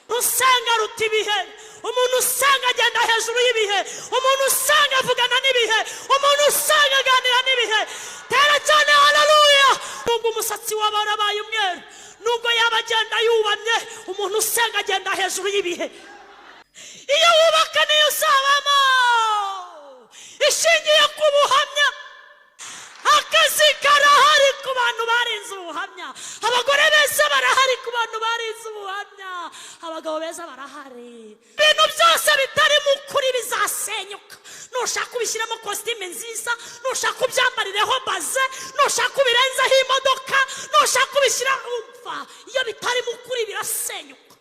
Usenga aruta ibihe. Umuntu usenga agenda hejuru y'ibihe. Umuntu usenga avugana n'ibihe. Umuntu usenga aganira n'ibihe. Tera cyane haleluya. Nubwo umusatsi waba warabaye umweru, nubwo yaba agenda yubamye, umuntu usenga agenda hejuru y'ibihe. Iyo wubaka niyo uzabamo, ishingiye ku buhamya. Akazi karahari ku bantu barinze ubuhamya. Abagore beza barahari ku bantu barinze ubuhamya. Abagabo beza barahari. Ibintu byose bitarimo ukuri bizasenyuka. Nushaka ubishyiremo kositime nziza, nushaka ubyambarireho baze, nushaka ubirenzeho imodoka, nushaka ubishyira, umva, iyo bitarimo ukuri birasenyuka.